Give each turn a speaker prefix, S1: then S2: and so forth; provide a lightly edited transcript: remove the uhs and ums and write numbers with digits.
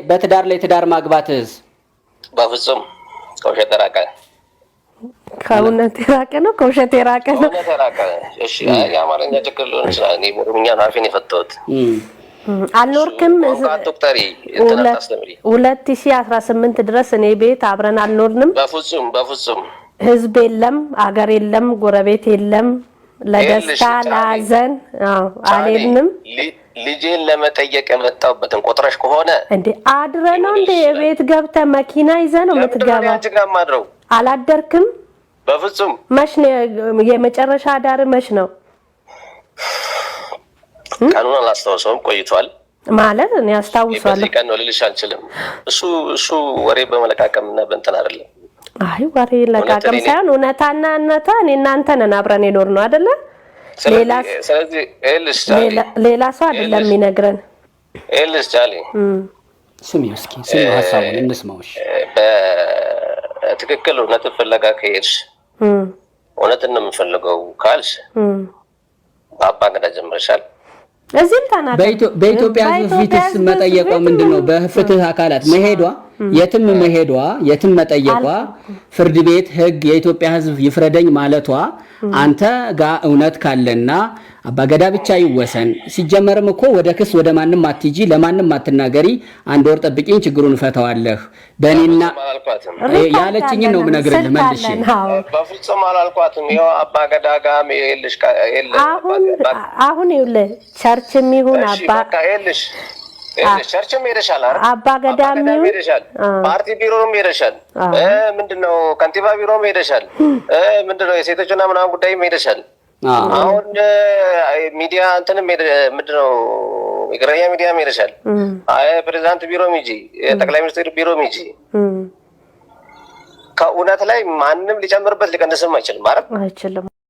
S1: በትዳር ላይ ትዳር ማግባትህስ?
S2: በፍጹም ከውሸት የራቀ።
S3: ከእውነት የራቀ ነው፣ ከውሸት የራቀ ነው።
S2: ከእውነት የራቀ። እሺ፣ አይ የአማርኛ ችግር ሊሆን ይችላል። እኔ ኦሮምኛ ነው አፌን የፈታሁት።
S3: አልኖርክም።
S2: ቋንቋ አትቁጠሪ፣ እንትን አታስተምሪ።
S3: 2018 ድረስ እኔ ቤት አብረን አልኖርንም።
S2: በፍጹም፣ በፍጹም።
S3: ህዝብ የለም፣ አገር የለም፣ ጎረቤት የለም። ለደስታ
S2: ይኸውልሽ ጫኔ፣
S3: ለሀዘን አዎ፣
S2: ጫኔ፣
S3: አልሄድንም።
S2: ልጄን ለመጠየቅ የመጣሁበትን ቆጥረሽ ከሆነ
S3: እንዴ፣ አድረ ነው እንዴ?
S2: ሊሆን ይችላል።
S3: ቤት ገብተ መኪና ይዘ ነው
S2: ለምንድን ነው እኔ
S3: የምትገባ?
S2: አንቺ ጋር የማድረው?
S3: አላደርክም?
S2: በፍጹም።
S3: መች ነው የመጨረሻ አዳር? መች ነው?
S2: ቀኑን አላስታውሰውም፣ ቆይቷል።
S3: ማለት እኔ አስታውሳለሁ።
S2: በዚህ ቀን ነው ልልሽ አልችልም። እሱ ወሬ በመለቃቀም እና በእንትን አይደለም።
S3: አይ፣ ወሬ ለቃቀም
S2: እውነት እኔ
S3: ሳይሆን እውነታና እውነታ እኔ እናንተ ነን አብረን የኖር ነው አይደለ? ሌላ
S2: ስለዚህ ይኸውልሽ ጫሌ፣
S3: ሌላ ሰው አይደለም
S2: ይኸውልሽ
S3: የሚነግረን።
S2: ይኸውልሽ ጫሌ፣
S1: ስሚው እስኪ፣ ስሚው፣ ሀሳቡን እንስማው። እሺ።
S2: በትክክል እውነትን ፍለጋ ከሄድሽ፣ እውነትን ነው የምፈልገው ካልሽ በአባ ገዳ ጀምረሻል።
S3: እዚህም ተናገር።
S1: በኢትዮጵያ ሕዝብ
S3: በኢትዮጵያ
S1: ፊትስ
S3: ሕዝብ
S1: መጠየቋ
S3: ፊት
S1: ምንድን ነው? በፍትህ አካላት መሄዷ፣ የትም መሄዷ፣ የትም መጠየቋ፣ ፍርድ ቤት ሕግ የኢትዮጵያ ሕዝብ ይፍረደኝ ማለቷ፣ አንተ ጋ እውነት ካለና አባገዳ ብቻ ይወሰን። ሲጀመርም እኮ ወደ ክስ ወደ ማንም አትጂ፣ ለማንም አትናገሪ፣ አንድ ወር ጠብቂኝ፣ ችግሩን እፈታዋለሁ በእኔና
S2: በፍጹም አላልኳትም።
S1: ያለችኝን ነው የምነግርልህ
S3: ስልክ
S1: መልሼ።
S3: አለን። አዎ።
S2: በፍጹም አላልኳትም። ይኸው አባ ገዳ ጋም ይኸውልሽ ይኸውልሽ
S3: አሁን አሁን ይኸውልህ church ም ይሁን
S2: እሺ
S3: አባ
S2: በቃ ይኸውልሽ ይኸውልሽ church ም ሄደሻል አይደል?
S3: አባ ገዳም
S2: ገዳም
S3: ይሁን
S2: ሄደሻል። ፓርቲ ቢሮም ሄደሻል። ምንድነው ከንቲባ ቢሮም ሄደሻል። ምንድነው የሴቶችና ምናምን ጉዳይም ሄደሻል። አሁን ሚዲያ እንትንም ምንድነው የእግረኛ ሚዲያም ሄደሻል። አይ ፕሬዚዳንት ቢሮም ሂጂ፣ ጠቅላይ ሚኒስትር ቢሮም ሂጂ። ከእውነት ላይ ማንም ሊጨምርበት ሊቀንስም አይችልም አይደል?
S3: አይችልም።